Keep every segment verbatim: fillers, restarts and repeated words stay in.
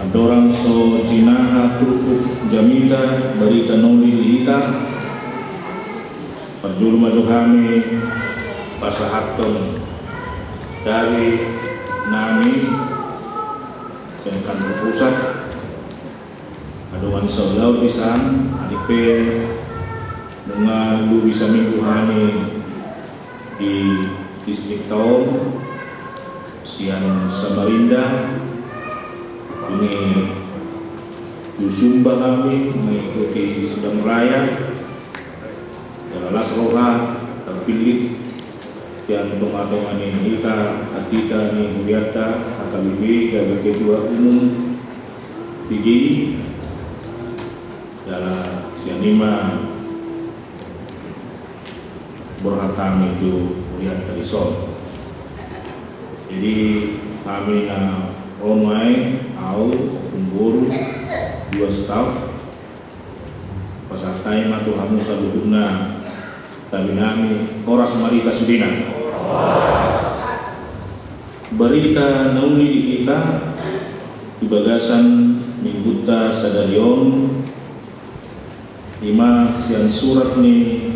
Andorang so tinaha turpuk jamita barita na uli di hita, parjolo ma jo hami pasahathon dari nami sian kantor pusat. Adong ni saulaon di san, atik pe nunga lobi saminggu hami di distrik ta on, sian Samarinda, dungi tu Sumba hami mengikuti sidang raya. Jala las roha, terpilih sian tonga-tonga ni hita, hita ni hurianta, H K B P, gabe ketua umum P G I. Jala sian i ma borhat hami tu hurianta dison. Jadi hami na ro nuaeng, au, ompung boru, dua staf, pasahat hami ma tu hamu saluhutna, tabi nami, horas ma di hita sudena. Barita na uli di hita di bagasan minggunta sadari on, i ma sian surat ni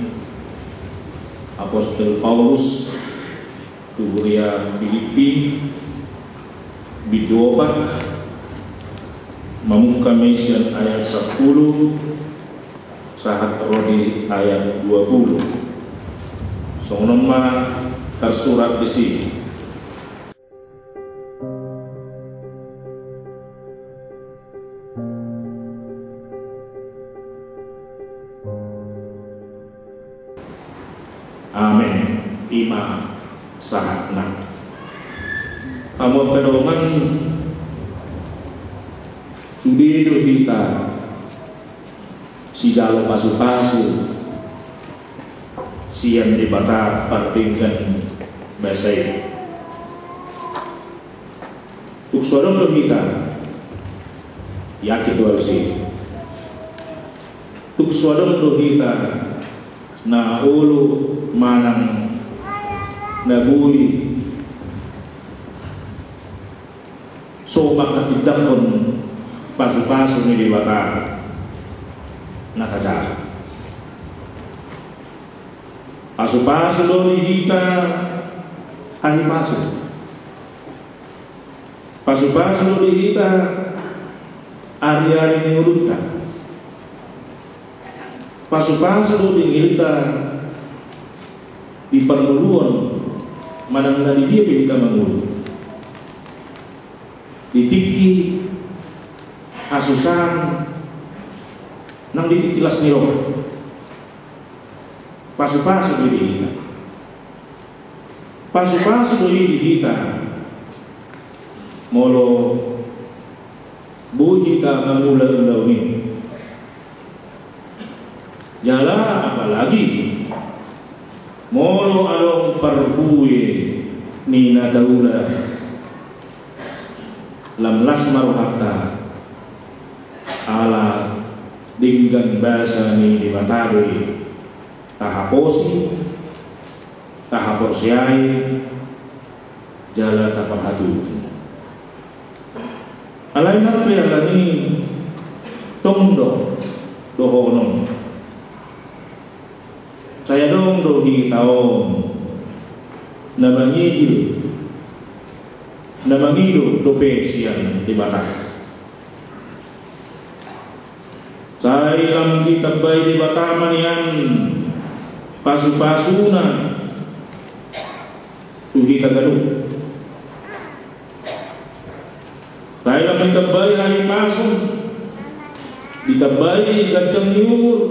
apostel Paulus tu huria Pilippi, bindu opat, mamungka ma i sian ayat sampulu sahat ro di ayat dua pulu. Songon on ma tarsurat disi. Amen. I ma sahatna. Hamu angka dongan, sude do hita sijalo pasu-pasu sian Debata pardenggan basa i. Tung so adong do hita, yakin do ahu i, tung so adong do hita na olo manang na boi so manghatindanghon pasu-pasu ni Debata na tajalo. Pasu-pasu do di hita hahipason. Pasu-pasu do di hita ari-ari ni ngolunta. Pasu-pasu do di hita di parngoluon manang na di dia pe hita mangolu. Di tingki hasusaan nang di tingki las ni roha. Pasu-pasu do i di hita. Pasu-pasu do i di hita molo boi hita mangula ulaon i. Jala apalagi molo adong parbue ni na taula, lam las ma rohanta ala denggan basa ni Debata do i tahaposi, tahaporseai, jala taparhatutu. Alai nang pe alani i tong do dohonon. Sai adong do hita on na mangihil, na mangido dope sian Debata. Sai lam ditambai Debata ma nian pasu-pasuna tu hita ganup. Sai lam ditambai hahipason, ditambai ganjang ni umur,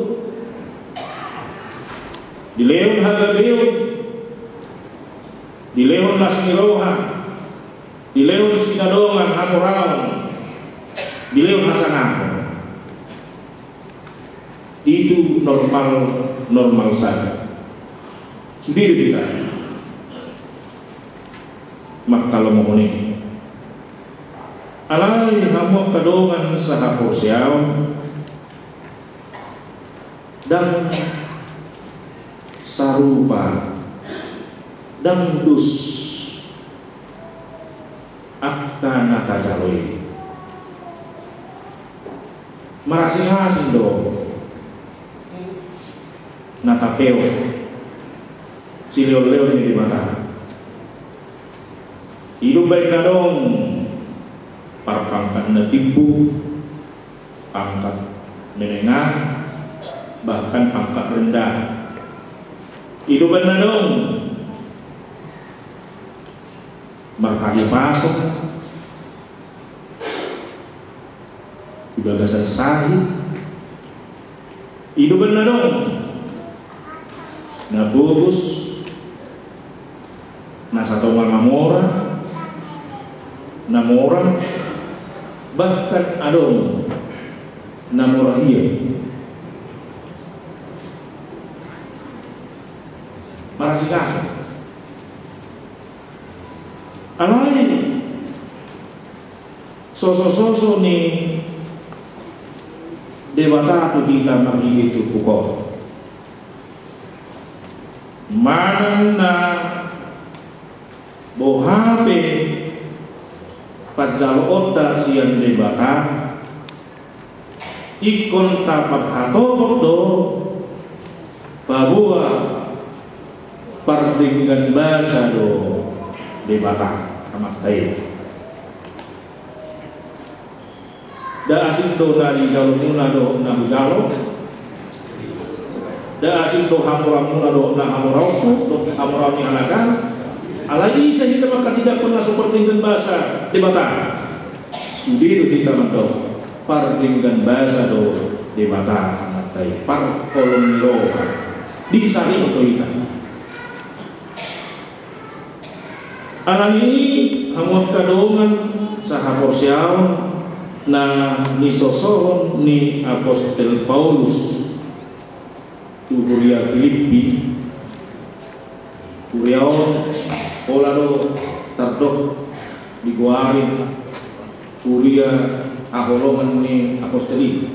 dilehon hagabeon, dilehon las ni roha, dilehon sinadongan hamoraon, dilehon hasangapon. Itu normal, normal saja. Sude do hita mangkalomohon i. Alai hamu angka dongan sahaporseaon, ndang Sarupa, dang dos angka na tajalo i. Marasing-asing do na tapeop silehon-lehon ni Debata. I do umbaen na adong parpangkat na timbo, pangkat menengah, bahkan pangkat rendah. I do umbaen na adong marhahipason di bagasan sahit. I do umbaen na adong na pogos, na satonga na mora, na mora, bahkan adong na mora hian. Marasing-asing. Alai sosososo ni Debata tu hita marhite turpuk on. Manang na boha pe panjaloonta sian Debata, ingkon taparhatopot do paboa pardenggan basa do Debata Amanta i. Nda asing do na nijalomuna dohot na hujalo. Nda asing do hamoraonmuna dohot na hamoraonku, dohot hamoraon ni halak an. Alai ise hita manghatindanghon na so pardenggan basa Debata? Sude do hita mandok pardenggan basa do Debata Amanta i, parholong ni roha. Disarihon do hita. Alani i, hamu angka dongan sahaporseaon, na nisosohon ni apostel Paulus tu huria Filippi, huria on pola do tardok digoari huria haholongan ni apostel i.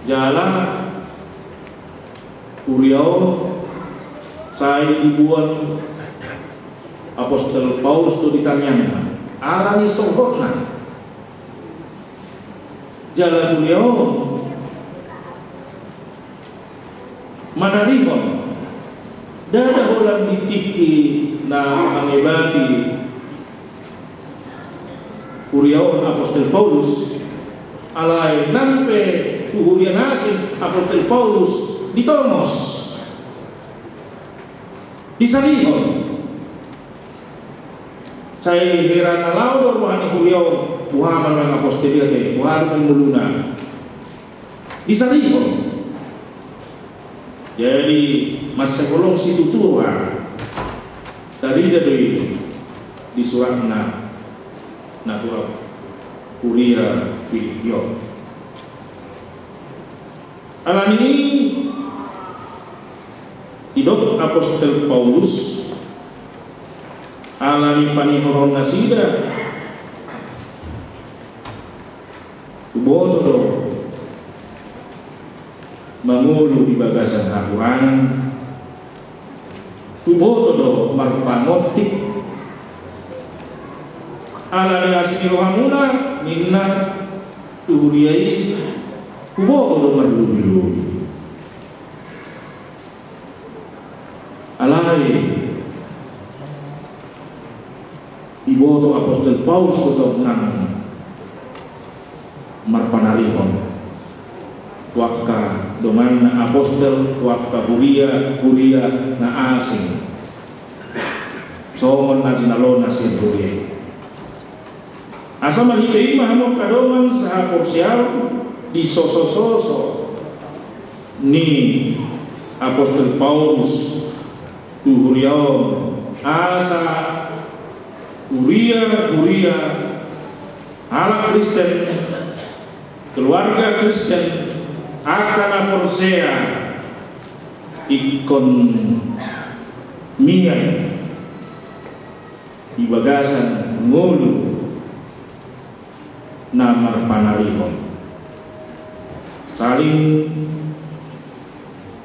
Jala huria on sai diboan apostel Paulus do di tangiangna alani sohotna. Jala huria on manarihon, ndada holan di tingki na mangebati huria on apostel Paulus, alai nang pe tu huria na asing apostel Paulus ditongos, disarihon. Sai hira na laho do roha ni huria on, boha ma nuaeng apostel i ate, boha do ngoluna. Disarihon. Jadi, mansai holong situtu roha. Tarida do i di suratna na tu huria Filippi on. Alani i didok apostel Paulus, alani panihoron nasida, huboto do mangolu di bagasan hahurangan, huboto do marpangontik. Alani asi ni rohamuna, ninna, tu huria i, huboto do marlobi-lobi. Alai diboto apostel Paulus do tong nang marpanarihon tu angka donganna apostel, tu angka huria, huria na asing. Songon na jinalona sian huria i. Asa marhite i ma hamu angka dongan sahaporseaon, disosososo ni apostel Paulus tu huria on, asa huria-huria, halak Kristen, keluarga Kristen, angka na porsea ingkon mian di bagasan ngolu na marpanarihon. Saling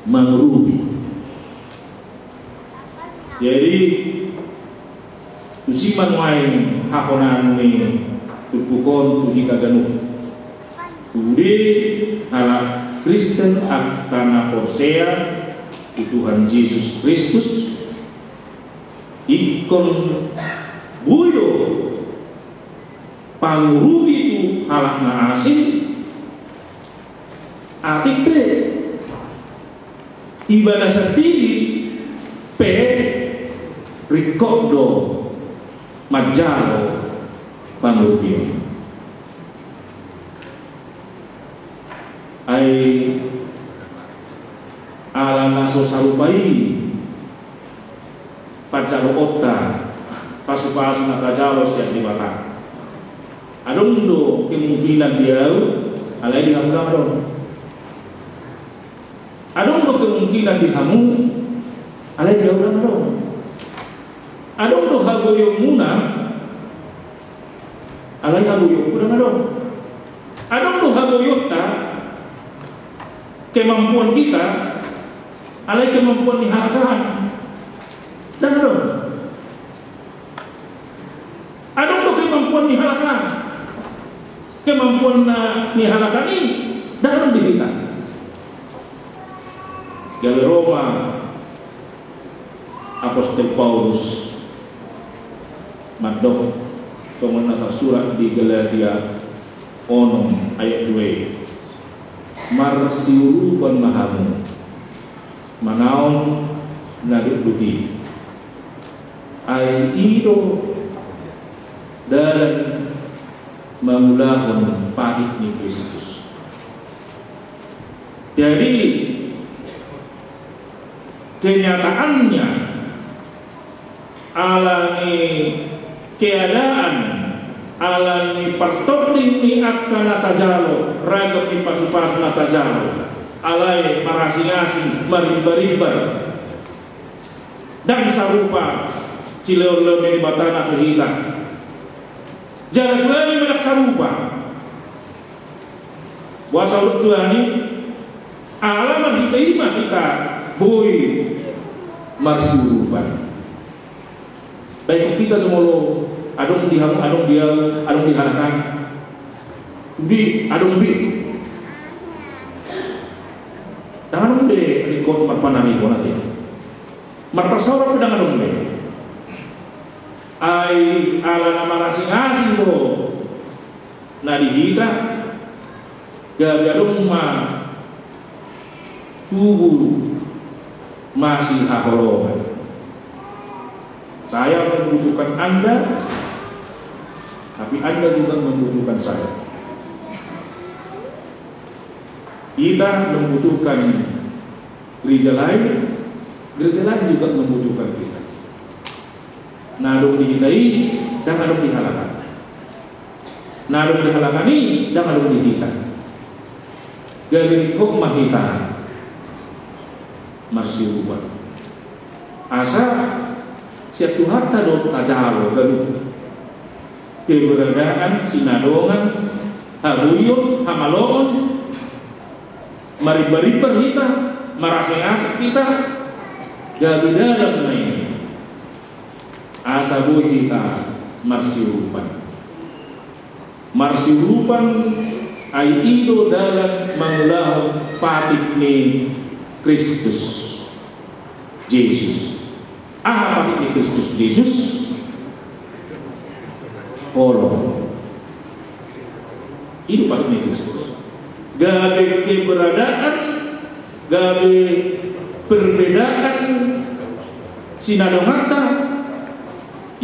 mangurupi. Jadi, tusi ma nuaeng hahonan ni turpuk on tu hita ganup. Sude halak Kristen angka na porsea tu Tuhan Jesus Kristus, ingkon boi do pangurupi tu halak na asing, atik pe ibana sandiri pe ringkot do manjalo pangurupion. Ai ala na so sarupa i panjaloonta, pasupasu na tajalo sian Debata. Adong do kemungkinan di ahu, alai di hamu ndang adong. Adong do kemungkinan di hamu, alai di ahu ndang adong. Adong do haboionmuna, alai haboionku ndang adong. Adong do haboionta, kemampuan hita, alai kemampuan ni halak an ndang adong. Adong do kemampuan ni halak an, kemampuan na ni halak an i ndang adong di hita. Gabe ro ma Apostel Paulus mandok, songon na tarsurat di Galatia onom ayat dua i: Marsiurupan ma hamu manaon na dokdok i, ai i do dalan mangulahon patik ni Kristus. Jadi, kenyataannya, ala ni keadaan, ala ni partording ni angka na tajalo, ragam ni pasupasu na tajalo, alai marasing-asing, marimbar-imbar, ndang sarupa silehonlehon ni Debata na tu hita. Jala tu hami ma ndang sarupa. Boasa? Olo tu hami, ala marhite i ma hita boi marsiurupan. Baik hita tu molo adong di hamu, adong di ahu, adong di halak an, di adong di, ndang adong be ringkot marpanarihon ate. Marparsaoran pe ndang adong be. Ai ala na marasing-asing do na di hita, gabe adong ma tubu masihaholongan. Saya membutuhkan Anda, tapi Anda juga membutuhkan saya. Kita membutuhkan gereja lain, gereja lain juga membutuhkan kita. Na adong di hita i ndang adong di halak an. Na adong di halak an i ndang adong di hita. Gabe ringkot ma hita marsiurupan. Asa sian Tuhanta do tajalo ganup. Keberadaan, sinadongan, haboion, hamaloon, marimbar-imbar hita, marasing-asing hita, gabe dalan ma i asa boi hita marsiurupan. Marsiurupan, ai i do dalan mangulahon patik ni Kristus Jesus. Aha patik ni Kristus Jesus? Holong. I do patik ni Kristus. Gabe keberadaan, gabe perbedaan sinadonganta,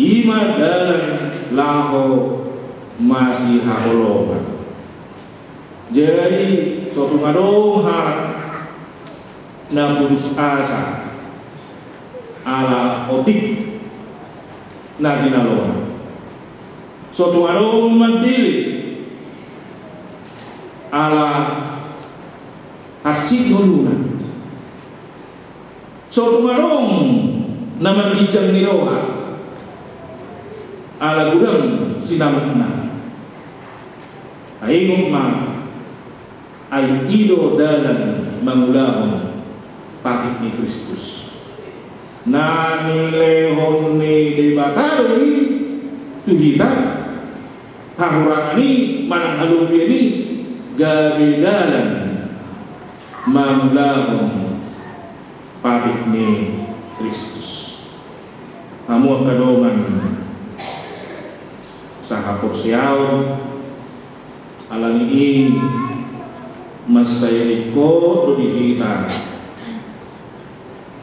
i ma dalan laho masihaholongan. Jadi, so tung adong halak na putus asa ala otik na jinalona. So tung adong mandele ala hansit ngoluna. So tung adong na marginjang ni roha ala godang sinamotna. Taingot ma, ai i do dalan mangulahon patik ni Kristus. Na nilehon ni Debata do i tu hita, hahurangan i manang halobian i gabe dalan mangulahon patik ni Kristus. Hamu angka dongan sahaporseaon, ala ni i mansai ringkot do di hita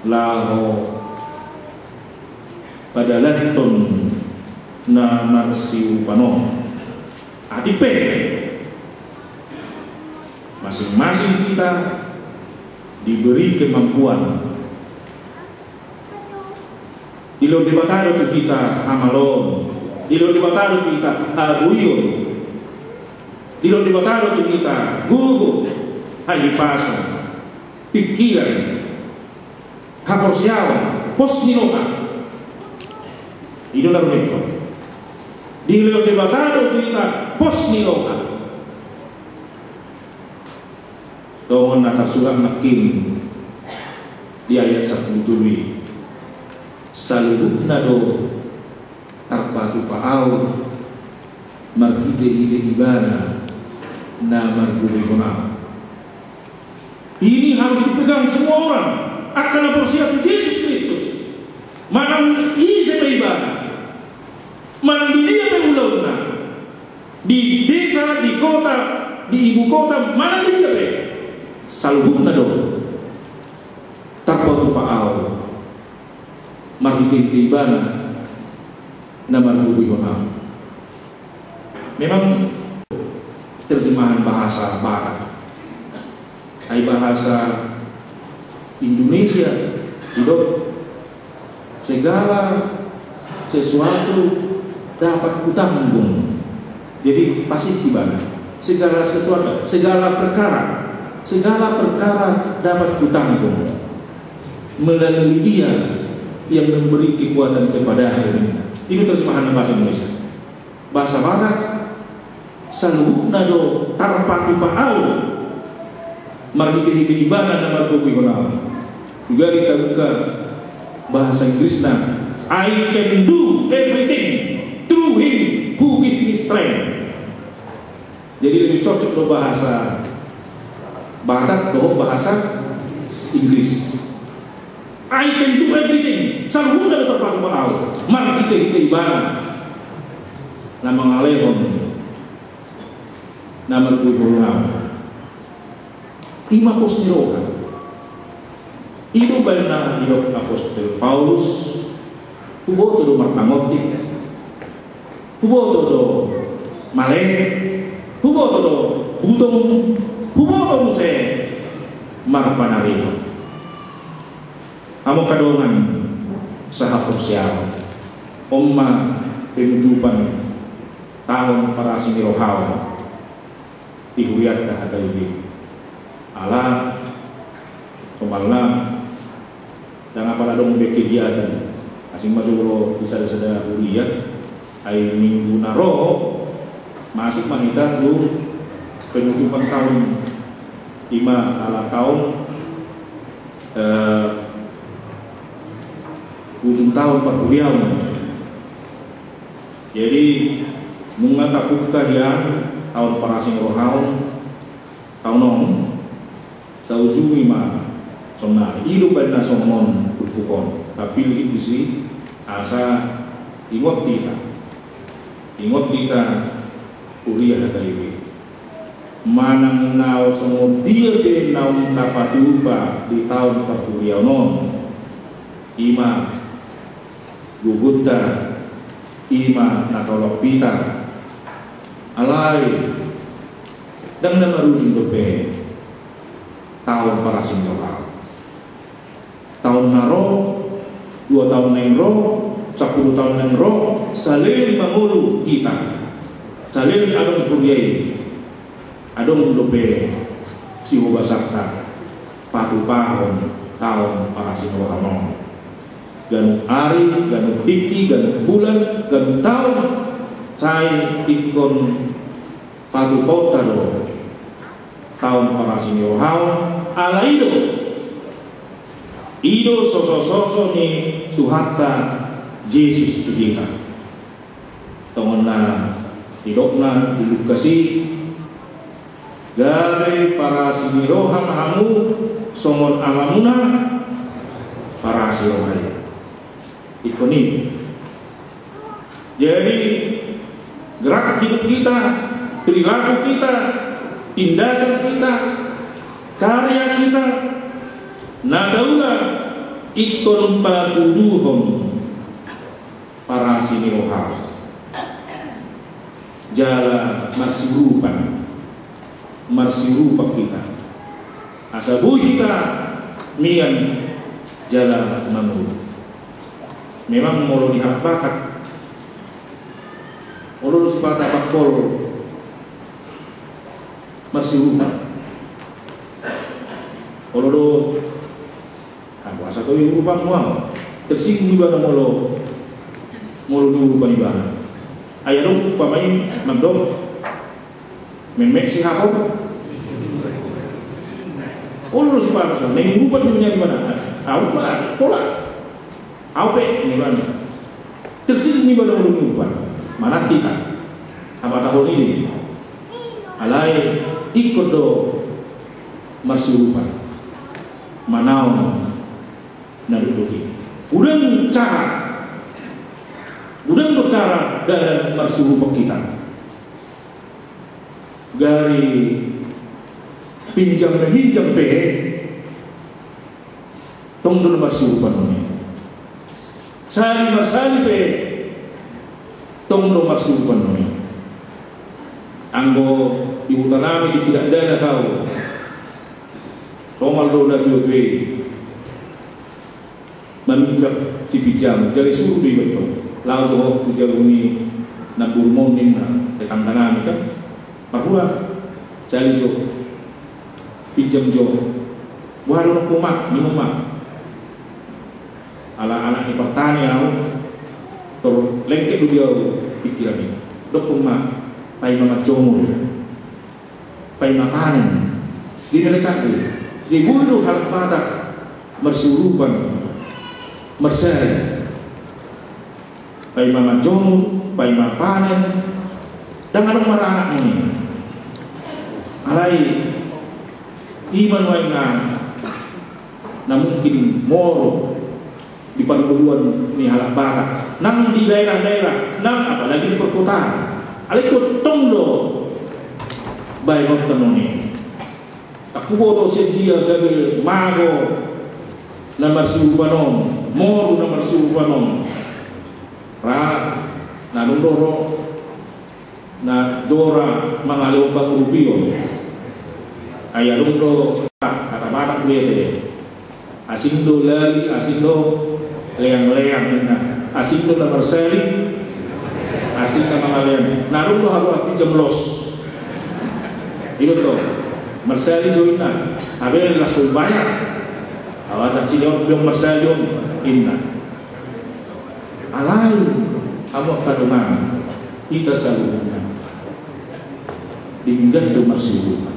laho padalanhon na marsiurupan on. Atik pe masing-masing hita diberi kemampuan. Dilehon Debata do tu hita hamaloon. Dilehon Debata do tu hita hagoion. Dilehon Debata do tu hita gogo, hahipason, pingkiran, haporseaon, pos ni roha. I do na rumingkot. Dilehon Debata do tu hita pos ni roha. Songon na tarsurat nangkin di ayat sampulu tolu i, saluhutna do tarpatupa ahu marhite-hite Ibana na margogoihon ahu. Ini harus dipegang semua orang, angka na porsea tu Jesus Kristus. Manang ise pe ibana, manang di dia pe ulaonna, di desa, di kota, di ibu kota, manang di dia pe, saluhutna do tarpatupa ahu marhite-hite Ibana na margogoihon ahu. Memang terjemahan bahasa Batak, ai bahasa Indonesia, didok segala sesuatu dapat kutanggung. Jadi pasif ibana, segala sesuatu, segala perkara, segala perkara dapat kutanggung melalui Dia yang memberi kekuatan kepadaku. Ini terjemahan bahasa Indonesia. Bahasa Batak, saluhutna do tarpatupa ahu marhite-hite Ibana na margogoihon ahu. Juga dibuka bahasa Inggrisna, "I can do everything through him who gives me strength." Jadi lebih cocok do bahasa Batak dohot bahasa Inggris. "I can do everything." Saluhutna do tarpatupa ahu marhite-hite Ibana na mangalehon na margogoihon ahu. I ma pos ni roha. I do umbahen na didok apostel Paulus, huboto do marpangontik, huboto do male, huboto do butong, huboto muse marpanarihon. Hamu angka dongan sahaporseaon, on ma penutupan taon parasinirohaon di hurianta H K I P. Ala somalna ndang apala adong be kegiatan, asing ma jolo di sada-sada huria. Ai minggu na ro masuk ma hita tu penutupan taon, i ma ala taon, eh, ujung taon parhuriaon. Jadi nunga tabuka hian taon parasinirohaon taon on, taujungi ma sonari. I do umbahen na songon on turpuk on, tapillit disi asa ingot hita, ingot hita huria H K I P. Manang na songon dia pe naung tapatupa di taon parhuriaon on, i ma gogonta, i ma na taolap hita. Alai ndang na marujung dope taon parasinirohaon. Taon na ro, dua taon naeng ro, sampulu taon naeng ro, saleleng mangolu hita, saleleng adong huria i, adong dope sihobasanta patupahon taon parasinirohaon on. Ganup ari, ganup tingki, ganup bulan, ganup taon, sai ingkon patupaonta do taon parasinirohaon. Alai do I do sosososo ni Tuhanta Jesus tu hita. Tongon na didokna di Lukas i, gabe parasi ni roha ma hamu songon Amamuna parasi roha i. Ingkon i. Jadi, gerak hidup kita, perilaku kita, tindakan kita, karya kita, na taula ingkon patuduhon parasi ni roha jala marsiurupan, marsiurupan hita. Asa boi hita mian jala manurut. Memang molo di halak Batak, olo do sipata pangkol marsiurupan. Olo do, ah, boasa tong diurupan, boasa tersinggung ibana molo, molo diurupan ibana. Ai adong umpama i mandok, memmek sihapon. Olo do sipata, na diurupan do nian ibana. Au ma, pola. Au pe, ninna ibana. Tersinggung ibana molo diurupan. Manang hita. Apa tahu ini? Alai ingkon do marsiurupan. Manaon na dokdok i. Godang cara. Godang do cara dalan marsiurupan hita. Gari pinjam meminjam pe, tong do na marsiurupan on i. Sali marsali pe, tong do marsiurupan on i. Anggo di huta nami di Pirak Danak au, somal do na tuatua i. Maminjam sipinjaman, jala isuru do iba tong. Laho jo ho tu jabu ni namborumu on, ninna tetangga nami kan. Marhua, sali jo. Pinjam jo. Boha do dohonon ma, ninna ma. Ala anak ni partani au, tor lengket do di au pikiran i. Dohonon ma, paima manjomur. Paima panen. Di na lekat do i. Di boi do halak Batak marsiurupan, marsali. Paima manjomur, paima panen. Ndang adong maranak muni. Alai i ma nuaeng na mungkin moru di parngoluan ni halak Batak nang di daerah-daerah, nang apalagi di perkotaan. Alai ingkon tong do baenonta on i. Ndang huboto sian dia gabe mago na marsiurupan on, moru na marsiurupan on. Ra, na dung do ro na jora mangalehon pangurupion. Ai adong do hata Batak, molo i ate. Asing do lali, asing do leangleang, ninna. Asing do na marsali, asing na mangalehon. Na dung do haroa pinjam los. I do, marsali jo, ninna. Hape las so umbayar. Awa, tarsidi on bilang marsali on, ninna. Alai, amang pardongan, hita saluhutna denggan do marsiurupan.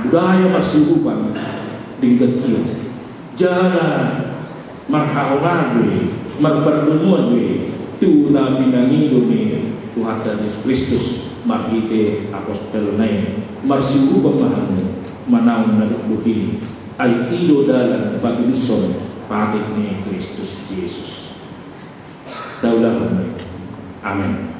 Budaya marsiurupan denggan hian. Jala marhaola do i, marpardomuan do i tu na pinangido ni Tuhanta Jesus Kristus marhite apostelna i. Marsiurupan ma hamu manaon na dokdok i. Ai i do dalan patudushon patik ni Kristus Jesus. Taulahon ma i. Amen.